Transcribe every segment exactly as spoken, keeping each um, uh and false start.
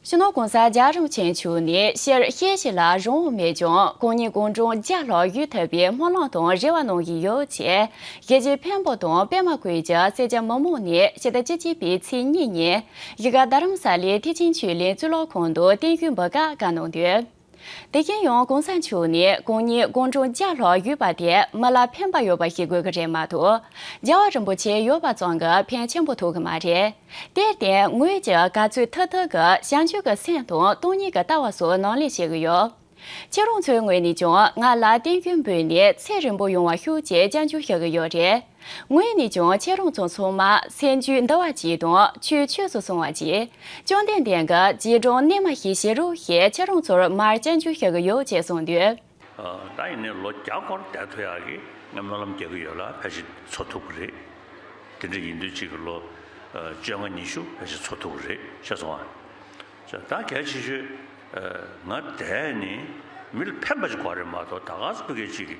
སྤྱི་ནོར་༧གོང་ས་༧རྒྱལ་བ་རིན་པོ་ཆེ་མཆོག་ནས་ཕྱིར་གཤེགས་ཞིག་ལ་རང་དབང་མེད་ཀྱང་གང་ཉིད་དགུང་གྲངས་བརྒྱ་ལྷག་ཡོད་ཐུབ་པའི་སྨོན་ལམ་དང་རེ་བ་གནང་གི་ཡོད་ཅེས་རྒྱལ་གཅེས་འཕན་པོ་དང་པདྨ་བཀོད་རྒྱུད་སེར་སྐྱ་མི་མང་ནས་ཕྱི་ཟླ་བཅུ་གཅིག་པའི་ཚེས་གཉིས་ཉིན་གཞིས་ཀ་རྡ་རམ་ས་ལའི་ཐེག་ཆེན་ཆོས་གླིང་གཙུག་ལག་ཁང་དུ་བརྟན་བཞུགས་འབུལ་ག་བཀའ་གནང་འདུག་དེ་བཞིན་ཡང་༧གོང་ས་མཆོག་ནས་གང་ཉིད་དགུང་གྲངས་བརྒྱ་ལྷག་ཡོད་པ་དེ་མི་ལ་ཕན་པ་ཡོད་པ་ཞིག་དགོས་ཀྱི་རེད་མ་གཏོགས་རྒྱལ་བ་རིན་པོ་ཆེ་ཡོད་པ་ཙམ་གྱིས་ཕན་ཆེན་པོ་ཐོགས་ཀྱི་མ་རེད། དེར་བརྟེན་ངོས་ཀྱིས་ག་ཚོད་ཐུབ་ཐུབ་ཀྱིས་བྱང་ཆུབ་ཀྱི་སེམས་དང་སྟོང་ཉིད་ཀྱི་ལྟ་བ་སོགས་ནང་ལེན་བྱེད་ཀྱི་ཡོད། ཁྱེད་རང་ཚོའི་ངོས་ནས་ཀྱང་ང་ལ་བརྟན་བཞུགས་འབུལ་ནས་ཚེ་རིང་པོ་ཡོང་བ་ཤོག་ཅེས་སྐྱབས་འཇུག་ཞུ་གི་ཡོད་རེད། ངོས་ནས་ཀྱང་ཁྱེད་རང་ཚོ་ཚང་མ་སེམས་རྒྱུད་འདུལ་བ་གཅིག་དང་ཆོས་ཆོས་སུ་སོང་བ་གཅིག་བཅོམ་ལྡན་འདས་ཀྱི་རྗེས་འབྲང་རྣལ་མ་ཞིག་བྱེད་རོགས་ཞེས་ཁྱེད་རང་ཚོར་མར་སྐྱབས་འཇུག་ཞུ་གི་ཡོད་ཅེས་གསུངས་དུས། ད་ཡིན་ནའི་ལོ་བརྒྱ་སྐོར་བསྡད་ཐུབ་ཡག་གི་ངས་སྨོན་ལམ་རྒྱག་གི་ཡོད་ལ་ཕལ་ཆེར་འཚོ་ཐུབ་ཀྱི་རེད། དེ་འདྲ་ཡིན་དུས་གཅིག་གི་ལོ་བཅོ་ལྔ་ཉི་ཤུ་ཕལ་ཆེར་འཚོ་ཐུབ་ཀྱི་རེད་ཤེས་སོང་ཨ། ད་གལ་ཆེ་ཤོས་ང་བསྡད་ནི་མི་ལ་ཕན་པ་ཅིག་དགོས་རེད་མ་གཏོགས་ད་ག་ཚོད་ཕ་གི་ཅིག་གི་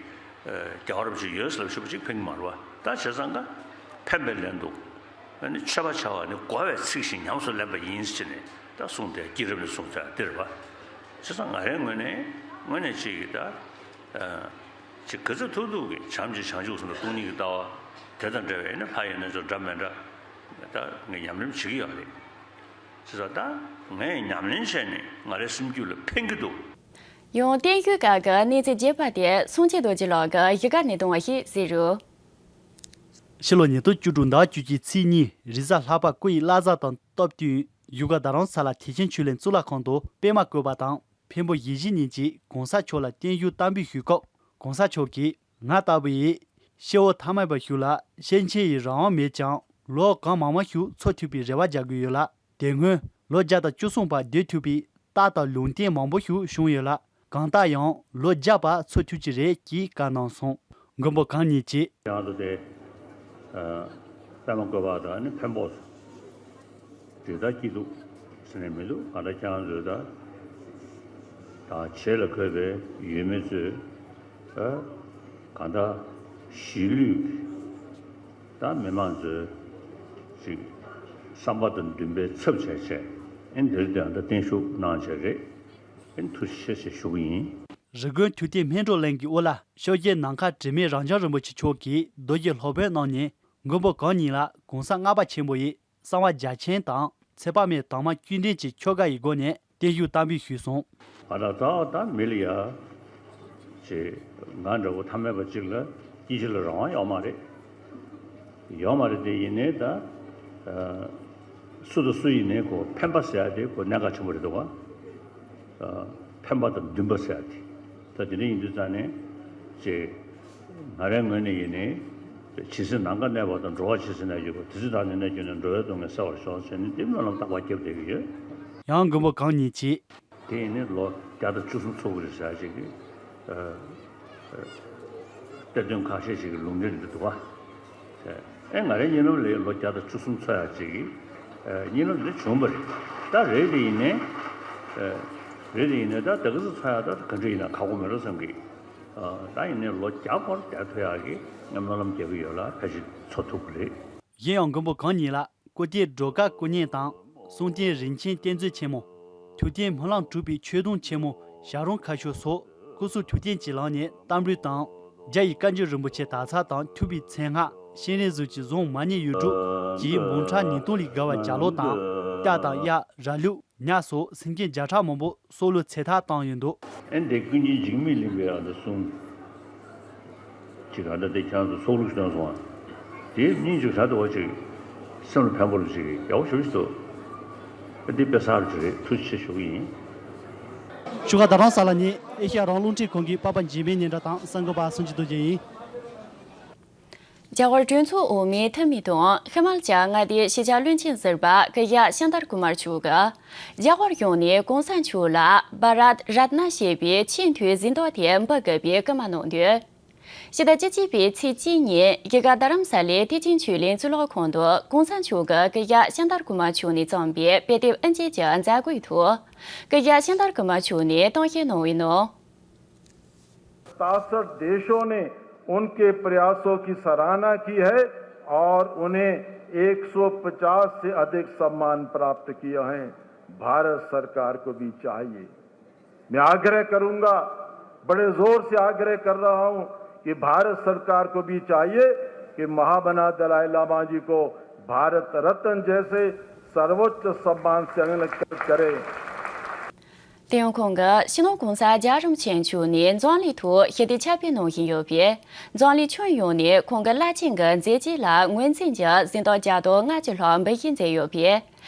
རྒྱལ་བ་རིན་པོ་ཆེ་ཡོད་ཟེར་ལབ་ཞུ་བ་ཅིག་ཕན་གི་མ་རེད་བ། ད་བྱས་ཙང་ཀ་ཕན་པའི་ལན་དུ། ཨ་ནི་མཆོད་པ་བྱ་བ་ནི་བསྒོ་བའི་ཚིག་བཞིན་ཉམས་སུ་ལེན་པ་ཡིན་ཟེར་ནས་ད་གསུངས་ཏེ་སྐྱེས་རབས་ནས་གསུངས་ཚར་འདིར་བ། བྱས་ཙང་ང་རའི་ངོས་ནས་ངོས་ནས་ཅིག་གིས་ད་ཅིག་ག་ཚོད་ཐུབ་ཐུབ་ཀྱིས་བྱམས་ཀྱི་བྱང་ཆུབ་སེམས་དང་སྟོང་ཉིད་ཀྱི་ལྟ་བ་དེ་དང་འབྲེལ་བའི་ནི་ལྷ་ཡི་རྣལ་འབྱོར་འདྲ་མི་འདྲ་ད་ངས་ཉམས་ལེན་བྱེད་ཀྱི་ཡོད་རེད། བྱས་ཙང་ད་ངས་ཉམས་ལེན་བྱས་ནས་ང་རའི་སེམས་རྒྱུད་ལ་ཕན་གྱི་འདུག་ཡང་བརྟན་བཞུགས་སྐབས་ཀྱི་གནས་ཚུལ་རྒྱས་པ་དེ་སངས་རྒྱས་རྡོ་རྗེ་ལགས་ཀྱིས་གཞིས་ཀ་ནས་བཏང་བ་ཞིག་གཟིགས་རོགས། ཕྱི་ལོ་ཉིས་སྟོང་བཅུ་དྲུག་ཟླ་བ་བཅུ་གཅིག་ཚེས་གཉིས་རེས་གཟའ་ལྷག་པ་སྐུ་ཡི་བླ་གཟའ་དང་སྟབས་བསྟུན་གཞིས་ཀ་རྡ་རམ་ས་ལ་ཐེག་ཆེན་ཆོས་གླིང་གཙུག་ལག་ཁང་དུ་པདྨ་བཀོད་པ་དང་འཕན་པོ་ཡིད་བཞིན་གཉིས་ཀྱིས་གོང་ས་མཆོག་ལ་བརྟན་བཞུགས་བསྟར་འབུལ་ཞུས་སྐབས་གོང་ས་མཆོག་གིས་ང་ལྟ་བུ་ཡིས་སྐྱེ་བོ་ཐ་མལ་པ་ཞིག་ལ་སེམས་ཅན་ཡི་རང་དབང་མེད་ཀྱང་ལོ་གང་མང་མང་ཞིག་འཚོ་ཐུབ་པའི་རེ་བ་རྒྱག་གི་ཡོད་ལ། དེ་སྔོན་ལོ་བརྒྱ་དང་བཅུ་གསུམ་བར་སྡོད་ཐུབ་པའི་རྟགས་དང་ལུང་བསྟན་མང་པོ་ཞིག་བྱུང་ཡོད་ལ། གང་ལྟར་ཡང་ལོ་བརྒྱ་བར་འཚོ་ཐུབ་ཀྱི་རེད་ཅེས་བཀའ་གནང་སོང་། མགོན་པོ་གང་ཉིད་ཀྱིས། ཡང་དུ་དེ། པདྨ་བཀོད་པ་དང་ནི་འཕན་པོ། དེ་ལྟར་སྐྱིད་སྡུག་ཟེར་ནས་མི་འདུག་གང་ལྟར་ཁྱེད་རང་ཚོས་ད། ད་བྱེད་ལ་འཁོད་པའི་ཡུལ་མི་ཚོས། གང་ལྟར་གཞིས་ལུས་ཀྱི་ད་མི་མང་ཚོའི་ཅིག་བསམ་པ་དང་འདུན་པའི་ཚབ་བྱས་བྱས་ཨེ་འདིར་དེ་ད་བརྟན་བཞུགས་གནང་བྱས་རེད། ཨེ་ཐུགས་རྗེ་ཆེ་ཞུ་གི་ཡིན། རི་དགོན་ཐུབ་བསྟན་སྨིན་གྲོལ་གླིང་གི་དབུ་བླ་ཤོ་རྒྱལ་ནམ་མཁའ་དྲི་མེད་རབ་འབྱམས་རིན་པོ་ཆེ་མཆོག་གིས་རྡོ་རྗེ་སློབ་དཔོན་རྣམས་ནས་མགོན་པོ་གང་ཉིད་ལ་གོང་ས་ལྔ་པ་ཆེན་པོ་ཡི་གསང་བ་རྒྱ་ཆེན་དང་ཚེ་དཔག་མེད་དྭངས་མ་བཅུད་ལྡན་གྱི་ཆོ་ག་ཡི་སྒོ་ནས་བརྟན་བཞུགས་བསྟར་འབུལ་ཞུས་སོང་། ཨ་ད་ད་ད་མི་ལ་ཡ། ཅེས་ང་འདྲ་བོ་ཐ་མལ་པ་གཅིག་ལ་སྐྱེ་འཆི་ལ་རང་དབང་ཡོད་མ་རེད། ཡོད་མ་རེད་དེ་ཡིན་ནའི་ད། སུ་དང་སུ་ཡིན་ནའི་ཁོ་ཕན་པ་ཟེར་ཡ་དེ་ཁོ་གནད་འགག་ཆེན་པོ་རེད་འདུག་བ། ཕན་པ་དང་འདུན་པ་ཟེར་ཡ་དེ། ད་དེ་འདྲ་ཡིན་དུས་ཙང་ནས་ཅེས། ང་རའི་ངོས་ནས་ཡིན་ནའི། ཇི་སྲིད་ནམ་མཁའ་གནས་པ་དང་འགྲོ་བ་ཇི་སྲིད་གནས་གྱུར་པ་དེ་སྲིད་བདག་ནི་གནས་གྱུར་ནས་འགྲོ་བའི་སྡུག་བསྔལ་སེལ་བར་ཤོག་ཟེར་ནས་དེ་སྨོན་ལམ་རྟག་པར་བརྒྱབ་བསྡད་ཀྱི་ཡོད། ཡང་མགོན་པོ་གང་ཉིད་ཀྱིས། དེ་ཡིན་ནའི་ལོ་བརྒྱ་དང་བཅུ་གསུམ་འཚོ་དགོས་རེད་ཟེར་ཅིག་གིས། གཏེར་སྟོན་ཁ་ཤས་ཤིག་གི་ལུང་འདྲེན་འདི་འདུག་བ། ཨེ་ང་རའི་གཉིད་ལམ་ལས་ལོ་བརྒྱ་དང་བཅུ་གསུམ་འཚོ་ཡག་ཅིག་གིས། གཉིད་ལམ་འདི་བྱུང་བ་རེད། ད་རེད་དེ་ཡིན་ནའི། རེད་དེ་ཡིན་ནའི་ད་ད་ག་ཚོད་འཚོ་ཡག་ད་ག་འདྲ་ཡིན་ན་ཁག་པོ་མེད་རོ་བསམ་གི། ད་ཡིན་ནའི་ལོ་བརྒྱ་སྐོར་བསྡད་ཐུབ་ཡག་གི་ངས་སྨོན་ལམ་རྒྱག་གི་ཡོད་ལ་ཕལ་ཆེར་འཚོ་ཐུབ་ཀྱི་རེད། གཞན་ཡང་མགོན་པོ་གང་ཉིད་ལ་སྐུ་རྟེན་སྒྲོལ་དཀར་སྐུ་བརྙན་དང་གསུང་རྟེན་རིན་ཆེན་གཏེར་མཛོད་ཆེན་མོ། ཐུབ་བསྟན་སྨོན་ལམ་གྲུབ་པའི་ཆོས་དུང་ཆེན་མོ་ཞལ་རོང་ཁ་ཤོ་སོགས་སྐུ་གསུང་ཐུགས་རྟེན་གྱི་ལམ་ནས་བསྟར་འབུལ་དང་། རྒྱ་ཡི་བཀའ་འགྱུར་རིན་པོ་ཆེ་དག་ཚར་དང་ཐུབ་པའི་མཚན་སྔགས་ཤེས་རིག་གཟུངས་ཀྱི་གཟུངས་མ་རྙེད་ཡུལ་དྲུག་བཅས་འབུམ་ཕྲག་ཉིས་སྟོང་ལས་བརྒལ་བ་ལྗགས་ཀློག་དང་། རྟ་དང་གཡག་ར་ལུག་ཉ་སོགས་སེམས་ཅན་བརྒྱ་ཕྲག་མང་པོ་སྲོག་བླུ་ཚེ་ཐར་བཏང་ཡོད་འདུག་ཨེ་འདི་ཀུན་མཁྱེན་འཇིགས་མེད་གླིང་པས་ཨ་ད་གསུངས། ཅིག་ཨ་ད་དེ་ཁྱེད་རང་ཚོ་སྲོག་བླུ་ཞིག་བཏང་སོང་ཨ། དེ་སྙིང་རྗེ་ཞེ་དྲག་འདུག་བ་ཅིག་སེམས་ལ་ཕན་པོ་རུ་ཅིག་ཡག་པོ་ཞེ་པོ་ཞིག་འདུག་ཨ་འདི་དཔེ་བསགས་རུ་ཅིག་རེད། ཐུགས་རྗེ་ཆེ་ཞུ་གི་ཡིན། བཞུགས་སྒར་རྡ་རམ་ས་ལ་ནས་ཨེ་ཤ་ཡ་རང་དབང་རླུང་འཕྲིན་ཁང་གི་པར་པ་འཇིགས་མེད་སྙན་གྲགས་དང་གསར་འགོད་པ་སངས་རྒྱས་རྡོ་རྗེ་ཡིན། རྒྱ་གར་གྲོས་ཚོགས་འོག་མའི་འཐུས་མི་དང་ཧི་མལ་ཅལ་མངའ་སྡེའི་གཞིས་ཆགས་བློན་ཆེན་ཟུར་པ་ཀི་ཡ་ཤཱན་ཏར་ཀུ་མར་མཆོག་གིས་རྒྱ་གར་གཞུང་ནས་གོང་ས་མཆོག་ལ་བྷ་རཏ་རཏ་ན་ཞེས་པའི་ཆེས་མཐོའི་གཟེངས་རྟགས་དེ་འབུལ་དགོས་པའི་སྐུལ་མ་གནང་དོན། ཕྱི་ཟླ་བཅུ་གཅིག་པའི་ཚེས་གཅིག་ཉིན་གཞིས་ཀ་རྡ་རམ་ས་ལའི་ཐེག་ཆེན་ཆོས་གླིང་གཙུག་ལག་ཁང་དུ་གོང་ས་མཆོག་གིས་ཀི་ཡ་ཤཱན་ཏར་ཀུ་མར་མཆོག་ནས་བརྩམས་པའི་དཔེ་དེབ་དབུ་འབྱེད་ཀྱི་མཛད་སྒོའི་ཐོག་ཀི་ཡ་ཤཱན་ཏར་ཀུ་མར་མཆོག་ནས་གཏམ་བཤད་གནང་བའི་ནང་། सतासठ देशों ने उनके प्रयासों की सराहना की है और उन्हें एक सौ पचास से अधिक सम्मान प्राप्त किए हैं। भारत सरकार को भी चाहिए, मैं आग्रह करूंगा, बड़े जोर से आग्रह कर रहा हूं कि भारत सरकार को भी चाहिए कि महामना दलाई लामा जी को भारत रत्न जैसे सर्वोच्च सम्मान से अलंकृत करें। เตียงคงก็ སྤྱི་ནོར་༸གོང་ས་༸རྒྱལ་བ་རིན་པོ་ཆེ་མཆོག་ནས་འཛམ་གླིང་ཐོག་ཞི་བདེ་ཁྱབ་སྤེལ་གནང་བཞིན་ཡོད་པས། འཛམ་གླིང་ཁྱོན་ཡོངས་ནས་ཁོང་གི་རླབས་ཆེན་གྱི་མཛད་རྗེས་ལ་ངོས་འཛིན་གྱིས་གཟེངས་རྟགས་བརྒྱ་དང་ལྔ་བཅུ་ལྷག་འབུལ་བཞེས་མཛད་ཡོད་པས།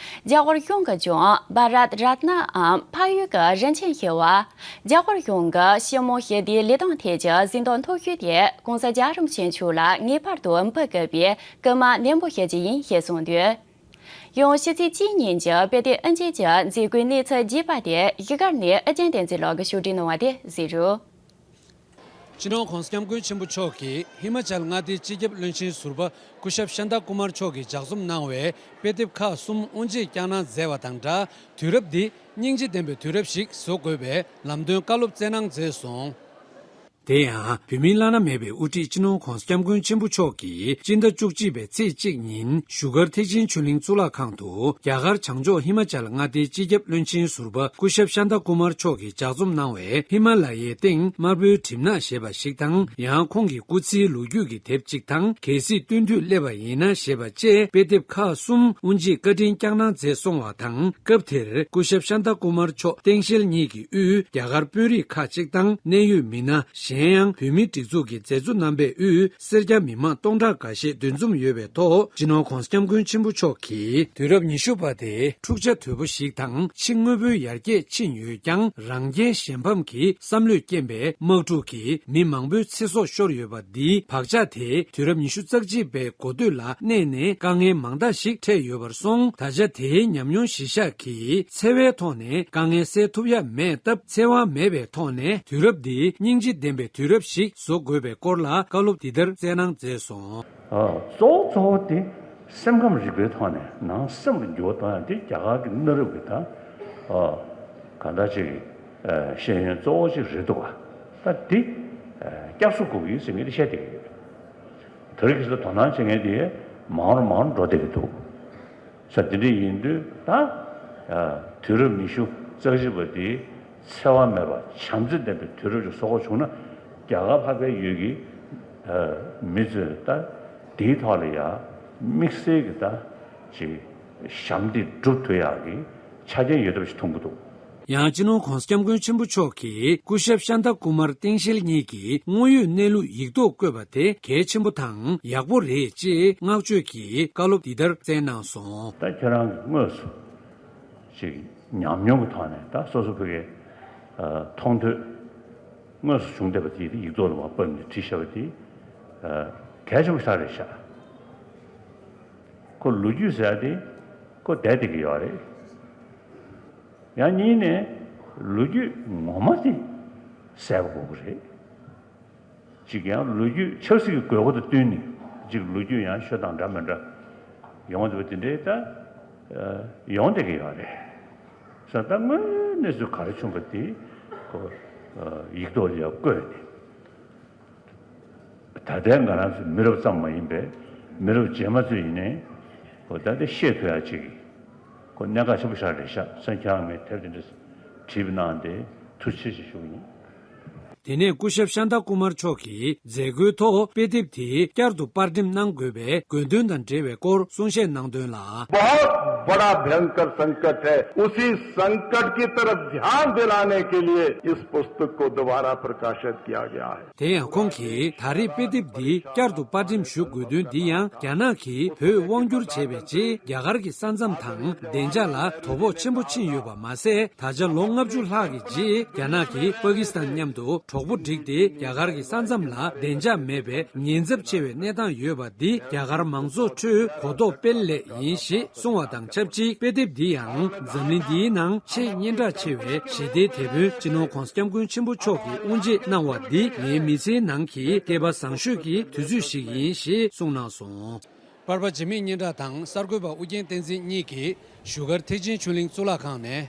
རྒྱ་གར་གཞུང་གིས་ཀྱང་བྷ་རཏ་རཏྣའམ་འཕགས་ཡུལ་གྱི་རིན་ཆེན་ཞེས་པ། རྒྱ་གར་གཞུང་གི་ཞི་མོལ་ཞི་བདེའི་ལས་དོན་ཐད་ཀྱི་གཟེངས་རྟགས་མཐོ་ཤོས་དེ་༸གོང་ས་༸རྒྱལ་བ་རིན་པོ་ཆེ་མཆོག་ལ་ངེས་པར་དུ་འབུལ་དགོས་པའི་སྐུལ་མ་ནན་པོ་བྱེད་ཀྱི་ཡིན་ཞེས་གསུངས་འདུག་ཡང་ཕྱི་ཚེས་གཅིག་ཉིན་གྱི་དཔེ་དེབ་དབུ་འབྱེད་ཀྱི་མཛད་སྒོའི་གནས་ཚུལ་རྒྱས་པ་དེ་བཞུགས་སྒར་ནས་ཨེ་ཅན་བསྟན་འཛིན་ལགས་ཀྱིས་ཕྱོགས་སྒྲིག་གནང་བ་དེ་གཟིགས་རོགས། སྤྱི་ནོར་༸གོང་ས་༸སྐྱབས་མགོན་ཆེན་པོ་མཆོག་གིས་ཧི་མ་ཅལ་མངའ་སྡེའི་སྤྱི་ཁྱབ་བློན་ཆེན་ཟུར་པ་སྐུ་ཞབས་ཤཱན་ཏཱ་ཀུ་མར་མཆོག་གིས་ལྗགས་རྩོམ་གནང་བའི་དཔེ་དེབ་ཁག་གསུམ་དབུ་འབྱེད་བསྐྱངས་གནང་མཛད་པ་དང་སྦྲགས། དུས་རབས་འདི་སྙིང་རྗེ་ལྡན་པའི་དུས་རབས་ཤིག་བཟོ་དགོས་པའི་ལམ་སྟོན་བཀའ་སློབ་སྩལ་གནང་མཛད་སོང་། དེ་ཡང་བོད་མིའི་བླ་ན་མེད་པའི་དབུ་ཁྲིད་སྤྱི་ནོར་༸གོང་ས་༸སྐྱབས་མགོན་ཆེན་པོ་མཆོག་གིས་སྤྱི་ཟླ་བཅུ་གཅིག་པའི་ཚེས་གཅིག་ཉིན་བཞུགས་སྒར་ཐེག་ཆེན་ཆོས་གླིང་གཙུག་ལག་ཁང་དུ་རྒྱ་གར་བྱང་ཕྱོགས་ཧི་མ་ཅལ་མངའ་སྡེའི་སྤྱི་ཁྱབ་བློན་ཆེན་ཟུར་པ་སྐུ་ཞབས་ཤཱན་ཏཱ་ཀུ་མར་མཆོག་གིས་ལྗགས་རྩོམ་གནང་བའི་ཧི་མ་ལ་ཡའི་སྟེང་དམར་པོའི་གྲིབ་ནག་ཞེས་པ་ཞིག་དང་། ཡང་ཁོང་གི་སྐུ་ཚེའི་ལོ་རྒྱུས་ཀྱི་དེབ་ཅིག་དང་། གལ་སྲིད་སྟོན་དུས་སླེབས་པ་ཡིན་ན་ཞེས་པ་བཅས་དཔེ་དེབ་ཁག་གསུམ་དབུ་འབྱེད་བཀའ་དྲིན་བསྐྱངས་གནང་མཛད་སོང་བ་དང་། སྐབས་དེར་སྐུ་ཞབས་ཤཱན་ཏཱ་ཀུ་མར་མཆོག་སྟེང་ཤེལ་གཉིས་ཀྱི་དབུས་རྒྱ་གར་དཔོན་རིགས་ཁག་ཅིག་དང་། གནད་ཡོད་མི་སྣ། གཞན་ཡང་བོད་མིའི་སྒྲིག་འཛུགས་ཀྱི་མཛད་གཙོ་རྣམ་པའི་དབུས་སེར་སྐྱ་མི་མང་སྟོང་ཕྲག་འགའ་ཤས་འདུ་འཛོམས་ཡོད་པའི་ཐོག་སྤྱི་ནོར་༸གོང་ས་༸སྐྱབས་མགོན་ཆེན་པོ་མཆོག་གིས་དུས་རབས་ཉི་ཤུ་པ་དེ་འཁྲུག་ཆ་དོད་པོ་ཞིག་དང་ཕྱི་དངོས་པོའི་ཡར་རྒྱས་ཕྱིན་ཡོད་ཀྱང་། རང་རྒྱལ་གཞན་ཕམ་གྱི་བསམ་བློས་རྐྱེན་པས་དམག་འཁྲུག་གིས་མི་མང་པོའི་ཚེ་སྲོག་ཤོར་ཡོད་པ་འདིའི་བག་ཆགས་དེ་དུས་རབས་ཉི་ཤུ་རྩ་གཅིག་པའི་འགོ་སྟོད་ལ་གནས་ནས་དཀའ་ངལ་མང་དག་ཞིག་འཕྲད་ཡོད་པར་སོང་། ད་ཆ་དེའི་ཉམས་མྱོང་གཞི་བཞག་གིས་འཚེ་བའི་ཐོག་ནས་དཀའ་ངལ་སེལ་ཐུབ་ཡ་མེད་སྟབས། འཚེ་བ་མེད་པའི་ཐོག་ནས་དུས་རབས་འདི་སྙིང་རྗེ་ལྡན་པའི་དུས་རབས་ཤིག་བཟོ་དགོས་པའི་སྐོར་ལ་བཀའ་སློབ་འདི་ལྟར་སྩལ་གནང་མཛད་སོང་། ཨ། གཙོ་བོ་གཙོ་བོ་དེ་སེམས་ཁམས་རིག་པའི་ཐོག་ནས་ནང་སེམས་ལ་འགྱུར་བ་གཏོང་ཡ་དེ་རྒྱ་གར་གྱི་གནའ་རབས་ཀྱི་ད། ཨ། གང་ལྟར་ཅིག་ཨ། ཤེས་ཡོན་གཙོ་བོ་ཅིག་རེད་འདུག་ག་ད་འདི། ཨ། བསྐྱར་གསོ་དགོས་ཀྱི་ཡོད་ཟེར་མཁན་དེ་བཤད་བསྡད་ཀྱི་ཡོད། དེ་རིང་ཁ་སང་དོ་སྣང་བྱེད་མཁན་དེ་མང་རུ་མང་རུ་འགྲོ་བསྡད་ཀྱི་འདུག་ས། དེ་འདྲ་ཡིན་དུས་ད། ཨ། དུས་རབས་ཉི་ཤུ་རྩ་གཅིག་པ་དེ་འཚེ་བ་མེད་པ་བྱམས་བརྩེ་ལྡན་པའི་དུས་རབས་ཅིག་བཟོ་དགོས་བྱུང་ན། རྒྱ་གར་ལྷག་པའི་ཡུལ་གྱི། ཨ། མི་ཚོས་ད་དེའི་ཐོག་ལ་ཡ་དམིགས་བསལ་གྱི་ད་ཅིག་ཞབས་འདེགས་སྒྲུབ་ཐུབ་ཡག་གི་ཆ་རྐྱེན་ཡོད་ཐབས་ཤིག་མཐོང་གི་འདུག། ཡང་སྤྱི་ནོར་༸གོང་ས་༸སྐྱབས་མགོན་ཆེན་པོ་མཆོག་གིས་སྐུ་ཞབས་ཤཱན་ཏཱ་ཀུ་མར་སྟེང་ཤེལ་གཉིས་ཀྱི་དངོས་ཡོད་གནས་ལུགས་ཡིག་ཐོག་བཀོད་པ་དེ་གལ་ཆེན་པོ་དང་ཡག་པོ་རེད་ཅེས་བསྔགས་བརྗོད་ཀྱི་བཀའ་སློབ་འདི་ལྟར་སྩལ་གནང་སོང་། ད་ཁྱེད་རང་གིས་དངོས་སུ་ཅིག་ཉམས་མྱོང་གི་ཐོག་ནས་ད་སོ་སོ་ཕ་གིའི་མཐོང་ཐོས་དངོས་སུ་བྱུང་བསྡད་པ་དེ་ཡིག་ཐོག་ལ་མར་ཕབ་ནས་བྲིས་བཞག་པ་དེ་གལ་ཆེན་པོ་ཞེ་དྲག་རེད་ཤག། ཁོ་ལོ་རྒྱུས་ཟེར་ཡ་དེ་ཁོ་བསྡད་བསྡད་ཀྱི་ཡོད་རེད། ཡང་གཉིས་ནས་ལོ་རྒྱུས་ངོ་མ་དེ་གསལ་པོ་དགོས་ཀྱི་རེད། གཅིག་ཡང་ལོ་རྒྱུས་ཆབ་སྲིད་ཀྱི་དགོས་མཁོ་དང་བསྟུན་ནས་གཅིག་ལོ་རྒྱུས་ཡང་ཤོད་སྟངས་འདྲ་མི་འདྲ་ཡོང་བ་དེ་འདྲའི་ད་ཡོང་བསྡད་ཀྱི་ཡོད་རེད། ས་ད་དངོས་གནས་ཚུལ་ག་རེ་བྱུང་བ་དེ་ཁོ་ཡིག་ཐོག་ལ་ཡང་བཀོད་ནས། ད་ལྟའི་ང་རང་ཚོ་མི་རབས་ཙམ་མ་ཡིན་པའི་མི་རབས་རྗེས་མ་ཚོས་ཡིན་ནའི་ཁོ་ད་ལྟ་ཤེས་ཐུབ་ཡག་ཅིག་ཁོ་གནད་འགག་ཆེན་པོ་ཞིག་རེད་ཤག་སེམས་ཁྱང་ངས་དེབ་དེ་འདྲ་བྲིས་པ་གནང་སྟེ་ཐུགས་རྗེ་ཆེ་ཞུ་གི་ཡིན། དེ་ནས་སྐུ་ཞབས་ཤཱན་ཏཱ་ཀུ་མར་མཆོག་གིས་མཛད་སྒོའི་ཐོག་དཔེ་དེབ་དེ་བསྐྱར་དུ་པར་འགྲེམས་གནང་དགོས་པའི་དགོས་འདུན་དང་འབྲེལ་བའི་སྐོར་གསུང་བཤད་གནང་དོན་ལ། बहुत बड़ा भयंकर संकट है, उसी संकट की तरफ ध्यान दिलाने के लिए इस पुस्तक को दोबारा प्रकाशित किया गया है। དེ་ཡང་ཁོང་གིས་ད་རེས་དཔེ་དེབ་འདི་བསྐྱར་དུ་པར་འགྲེམས་ཞུ་དགོས་དོན་འདི་ཡང་རྒྱ་ནག་གིས་བོད་དབང་བསྒྱུར་བྱས་པའི་རྗེས་རྒྱ་གར་གྱི་ས་མཚམས་དང་བདེ་འཇགས་ལ་དོ་ཕོག་ཆེན་པོ་ཕྱིན་ཡོད་པ་མ་ཟད། ད་ཆ་ལོ་ལྔ་བཅུ་ལྷག་གི་རྗེས་རྒྱ་ནག་གིས་པ་ཀི་སི་ཐན་མཉམ་དུ་གྲོགས་པོ་བསྒྲིགས་ཏེ་རྒྱ་གར་གྱི་ས་མཚམས་ལ་བདེ་འཇགས་མེད་པའི་ཉེན་ཚབས་ཆེ་བའི་གནས་སྟངས་ཡོད་པ་འདི་རྒྱ་གར་མང་ཚོགས་ཁྲོད་གོ་རྟོགས་སྤེལ་སླད་ཡིན་ཞེས་གསུངས་བ་དང་ཆབས་ཅིག་དཔེ་དེབ་འདི་ཡང་འཛམ་གླིང་འདིའི་ནང་ཆེས་སྙན་གྲགས་ཆེ་བའི་ཞི་བདེའི་དེད་དཔོན་སྤྱི་ནོར་༸གོང་ས་༸སྐྱབས་མགོན་ཆེན་པོ་མཆོག་གིས་དབུ་འབྱེད་གནང་བ་འདི་ངའི་མི་ཚེའི་ནང་གི་སྐལ་པ་བཟང་ཤོས་ཀྱི་དུས་ཚོད་ཞིག་ཡིན་ཞེས་གསུངས་གནང་སོང་། པར་པ་འཇིགས་མེད་སྙན་གྲགས་དང་གསར་འགོད་པ་ཨུ་རྒྱན་བསྟན་འཛིན་གཉིས་ཀྱིས་བཞུགས་སྒར་ཐེག་ཆེན་ཆོས་གླིང་གཙུག་ལག་ཁང་ནས།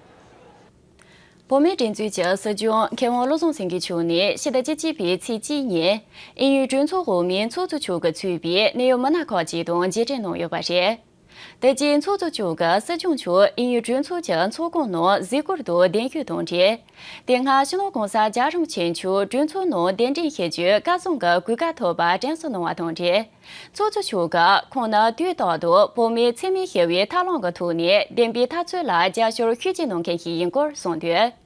བོད་མིའི་སྒྲིག་འཛུགས་ཀྱི་སྲིད་སྐྱོང་མཁས་དབང་བློ་བཟང་སེང་གེ་མཆོག་ནས་ཕྱི་ཟླ་བཅུ་གཅིག་པའི་ཚེས་གཅིག་ཉིན་དབྱིན་ཡུལ་གྲོས་ཚོགས་འོག་མའི་ཚོགས་གཙོ་མཆོག་གིས་གཙོས་པའི་གནད་ཡོད་མི་སྣ་ཁག་ཅིག་དང་མཇལ་འཕྲད་གནང་ཡོད་པ་རེད། ད་ཅི་ཚོགས་གཙོ་མཆོག་གིས་སྲིད་སྐྱོང་མཆོག་དབྱིན་ཡུལ་གྲོས་ཚོགས་ཀྱི་ཚོགས་ཁང་ནང་གཟིགས་སྐོར་དུ་གདན་ཞུས་དང་འབྲེལ། དེ་སྔ་སྤྱི་ནོར་༸གོང་ས་༸རྒྱལ་བ་རིན་པོ་ཆེ་མཆོག་གྲོས་ཚོགས་ནང་གདན་འདྲེན་བྱེད་རྒྱུའི་བཀའ་བཟང་གི་གོ་སྐབས་ཐོབ་པ་དྲན་གསོ་གནང་བ་དང་འབྲེལ། ཚོགས་གཙོ་མཆོག་གིས་ཁོང་ནི་དུས་རྟག་ཏུ་བོད་མིའི་འཚེ་མེད་ཞི་བའི་ཐབས་ལམ་གྱི་ཐོག་ནས་བདེན་པའི་འཐབ་རྩོད་ལ་རྒྱབ་སྐྱོར་ཤུགས་ཆེ་གནང་མཁན་ཞིག་ཡིན་སྐོར་གསུངས་འདུག།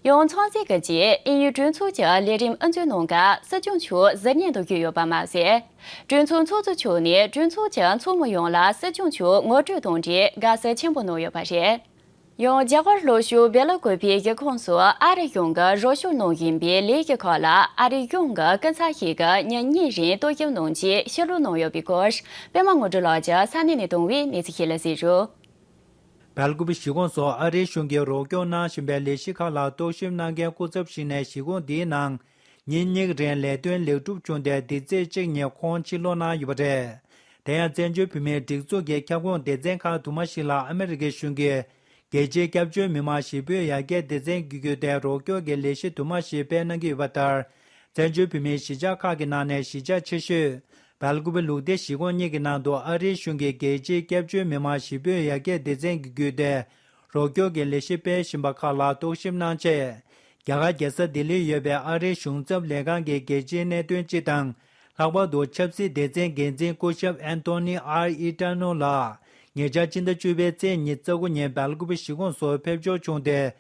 ཡང་ཚང་སྲིད་ཀྱི་རྗེས་དབྱིན་ཡུལ་གྲོས་ཚོགས་ཀྱི་ལས་རིམ་དབུ་འཛུགས་གནང་སྐབས་སྲིད་སྐྱོང་མཆོག་གཟིགས་ཉན་དུ་བསྐྱོད་ཡོད་པ་མ་ཟད། གྲོས་ཚོགས་ཚོགས་གཙོ་མཆོག་ནས་གྲོས་ཚོགས་ཀྱི་ཚོགས་མི་ཡོངས་ལ་སྲིད་སྐྱོང་མཆོག་ངོ་སྤྲོད་དང་འབྲེལ་དགའ་བསུ་ཆེན་པོ་གནང་ཡོད་པ་རེད། ཡང་རྒྱ་གར་ལྷོ་ཕྱོགས་སྦེལ་ཀོབ་པའི་གཞིས་ཁོངས་སུ་ཨ་རི་གཞུང་གིས་རོགས་སྐྱོར་གནང་བཞིན་པའི་ལས་གཞི་ཁག་ལ་ཨ་རི་གཞུང་གི་སྐུ་ཚབ་ཞིག་གིས་ཉིན་གཉིས་རིང་རྟོག་ཞིབ་གནང་རྗེས་ཕྱིར་ལོག་གནང་ཡོད་པའི་སྐོར་པད་མ་དངོས་གྲུབ་ལགས་ཀྱིས་ས་གནས་ནས་བཏང་བའི་གནས་ཚུལ་ཞིག་ལ་གཟིགས་རོགས། སྦེལ་ཀོབ་གཞིས་ཁོངས་སུ་ཨ་རིའི་གཞུང་གིས་རོགས་སྐྱོར་གནང་བཞིན་པའི་ལས་གཞི་ཁག་ལ་རྟོག་ཞིབ་གནང་མཁན་སྐུ་ཚབ་ཞིག་ནས་གཞིས་ཁོངས་འདིའི་ནང་ཉིན་གཉིས་རིང་ལས་དོན་ལེགས་གྲུབ་བྱུང་སྟེ། འདི་ཚེས་གཅིག་ཉིན་ཁོང་ཕྱིར་ལོག་གནང་ཡོད་པ་རེད། དེ་ཡང་བཙན་བྱོལ་བོད་མིའི་སྒྲིག་འཛུགས་ཀྱི་ཁྱབ་ཁོངས་སྡེ་ཚན་ཁག་དུ་མ་ཞིག་ལ་ཨ་མི་རི་ཀའི་གཞུང་གིས་རྒྱལ་སྤྱིའི་སྐྱབས་བཅོལ་མི་མང་གཞིས་སྤོས་ཡར་རྒྱས་སྡེ་ཚན་གྱི་བརྒྱུད་དེ་རོགས་སྐྱོར་གྱི་ལས་གཞི་དུ་མ་ཞིག་སྤེལ་གནང་གི་ཡོད་པ་ལྟར། བཙན་བྱོལ་བོད་མིའི་གཞིས་ཆགས་ཁག་གི་ནང་ནས་གཞིས་ཆགས་ཆེ་ཤོས་སྦེལ་ཀོབ་ལུགས་བདེ་གཞིས་ཁོངས་གཉིས་ཀྱི་ནང་དུ་ཨ་རིའི་གཞུང་གིས་རྒྱལ་སྤྱིའི་སྐྱབས་བཅོལ་མི་མང་གཞིས་སྤོས་ཡར་རྒྱས་སྡེ་ཚན་གྱི་བརྒྱུད་དེ་རོགས་སྐྱོར་གྱི་ལས་གཞི་སྤེལ་བཞིན་པ་ཁག་ལ་རྟོག་ཞིབ་གནང་ཆེད། རྒྱ་གར་རྒྱལ་ས་ལྡི་ལིར་ཡོད་པའི་ཨ་རིའི་གཞུང་ཚབ་ལས་ཁང་གི་རྒྱལ་སྤྱིའི་གནད་དོན་སྤྱི་དང་། ལྷག་པར་དུ་ཆབ་སྲིད་སྡེ་ཚན་འགན་འཛིན་སྐུ་ཞབས་ཨན་ཐོ་ནི་ཨར་ཨི་ཏྲ་ནོ་ལགས་ཉེ་ཆར་ཕྱི་ཟླ་བཅུ་པའི་ཚེས་ཉི་ཤུ་རྩ་དགུ་ཉིན་སྦེལ་ཀོབ་གཞིས་ཁོངས་སུ་ཕེབས་འབྱོར་བྱུང་སྟེ།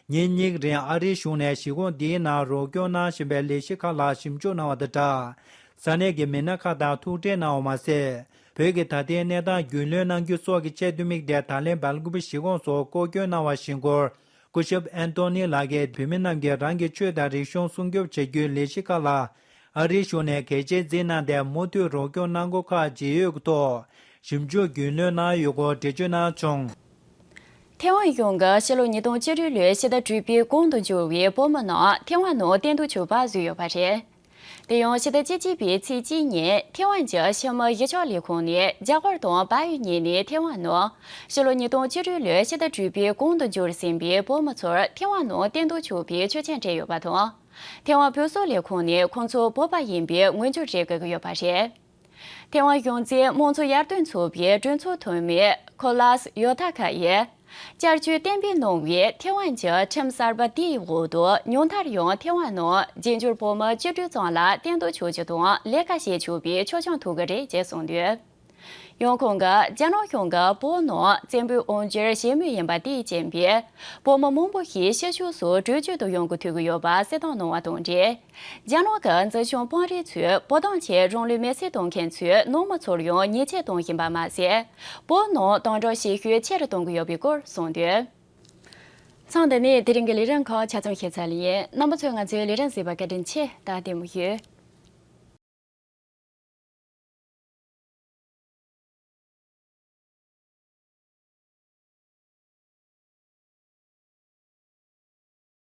ཉིན་གཉིས་རིང་ཨ་རིའི་གཞུང་ནས་གཞིས་ཁོངས་འདིའི་ནང་རོགས་སྐྱོར་གནང་བཞིན་པའི་ལས་གཞི་ཁག་ལ་ཞིབ་འཇུག་གནང་བ་དང་སྦྲགས། ས་གནས་ཀྱི་མི་སྣ་ཁག་དང་ཐུག་འཕྲད་གནང་བ་མ་ཟད། བོད་ཀྱི་ད་ལྟའི་གནས་སྟངས་རྒྱུས་ལོན་གནང་རྒྱུ་སོགས་ཀྱི་ཆེད་དུ་དམིགས་ཏེ་ད་ལན་སྦེལ་ཀོབ་གཞིས་ཁོངས་སུ་སྐོར་སྐྱོད་གནང་བ་བཞིན་སྐོར། སྐུ་ཞབས་ཨན་ཐོ་ནི་ལགས་ཀྱིས་བོད་མི་རྣམས་ཀྱིས་རང་གི་ཆོས་དང་རིག་གཞུང་སྲུང་སྐྱོབ་བྱ་རྒྱུའི་ལས་གཞི་ཁག་ལ་ཨ་རིའི་གཞུང་ནས་གལ་ཆེའི་རྩིས་གནང་སྟེ། མུ་མཐུད་རོགས་སྐྱོར་གནང་སྒོ་ཁག་ཇི་ཡོད་ཀྱི་ཐོག་ཞིབ་འཇུག་རྒྱུས་ལོན་གནང་ཡོད་སྐོར་འགྲེལ་བརྗོད་གནང་བྱུང་། ཐེ་ཝན་གཞུང་གིས་ཕྱི་ལོ་ཉིས་སྟོང་བཅུ་དྲུག་ལོའི་ཕྱི་ཟླ་དྲུག་པའི་གོང་དུ་འབྱོར་བའི་བོད་མི་རྣམས་ཐེ་ཝན་ནང་གཏན་དུ་བཅུག་པར་བཟོས་ཡོད་པ་རེད། དེ་ཡང་ཕྱི་ཟླ་བཅུ་གཅིག་པའི་ཚེས་གཅིག་ཉིན་ཐེ་ཝན་གྱི་ཕྱི་དམག་གཞི་ཆགས་ལས་ཁུངས་ནས་རྒྱ་གར་དང་བལ་ཡུལ་གཉིས་ནས་ཐེ་ཝན་ནང་ཕྱི་ལོ་ཉིས་སྟོང་བཅུ་དྲུག་ལོའི་ཕྱི་ཟླ་དྲུག་པའི་གོང་དུ་འབྱོར་ཟིན་པའི་བོད་མི་ཚོར་ཐེ་ཝན་ནང་གཏན་དུ་བཅུག་པའི་ཆོག་མཆན་སྤྲད་ཡོད་པ་དང་། ཐེ་ཝན་བོད་སོག་ལས་ཁུངས་ནས་ཁོང་ཚོ་བོད་པ་ཡིན་པའི་ངོས་འཛིན་བྱེད་དགོས་ཀྱི་ཡོད་པ་རེད། ཐེ་ཝན་གཞུང་འཛིན་དམངས་གཙོ་ཡར་ཐོན་ཚོགས་པའི་གྲོས་ཚོགས་འཐུས་མི་ཁོ་ལཱས་ཡོ་ཐ་ཁ་ཡིས། བསྐྱར་བཅོས་གཏན་འབེབས་གནང་བའི་ཐེ་ཝན་གྱི་ཁྲིམས་གསར་པ་དེའི་འོག་ཏུ་ཉུང་མཐར་ཡང་ཐེ་ཝན་ནང་རྗེས་འབྱོར་བོད་མི་བཅུ་དྲུག་ཙམ་ལ་གཏན་དུ་བཅུག་རྒྱུ་དང་ལས་ཀ་བྱེད་ཆོག་པའི་ཆོག་མཆན་ཐོབ་ཀྱི་རེད་ཅེས་གསུངས་འདུག། ཡང་ཁོང་གིས་རྒྱ་ནག་གཞུང་གིས་བོད་ནང་བཙན་པོའི་དབང་སྒྱུར་བྱེད་མུས་ཡིན་པ་དེས་རྐྱེན་པས། བོད་མི་མང་པོ་ཞིག་ཕྱི་ཕྱོགས་སུ་བྲོས་བྱོལ་དུ་ཡོང་དགོས་ཐུག་གི་ཡོད་པ་གསལ་སྟོན་གནང་བ་དང་འབྲེལ། རྒྱ་ནག་གི་འཛིན་སྐྱོང་དཔོན་རིགས་ཚོས་བོད་དོན་ཆེད་རང་ལུས་མེར་སྲེག་གཏོང་མཁན་ཚོའི་ནང་མི་ཚོར་ཡང་ཉེས་ཆད་གཏོང་བཞིན་པ་མ་ཟད། བོད་ནང་དམ་དྲག་བྱེད་ཤུགས་ཆེ་རུ་གཏོང་གི་ཡོད་པའི་སྐོར་གསུངས་འདུག། མཚམས་འདི་ནས་དེ་རིང་གི་ལས་རིམ་ཁག་ཆ་ཚང་ཞུས་ཚར་ཡིན། རྣམ་པ་ཚོས་ང་ཚོའི་ལས་རིམ་གཟིགས་པར་བཀའ་དྲིན་ཆེ། ད་ལྟད་མོ་ཡོད།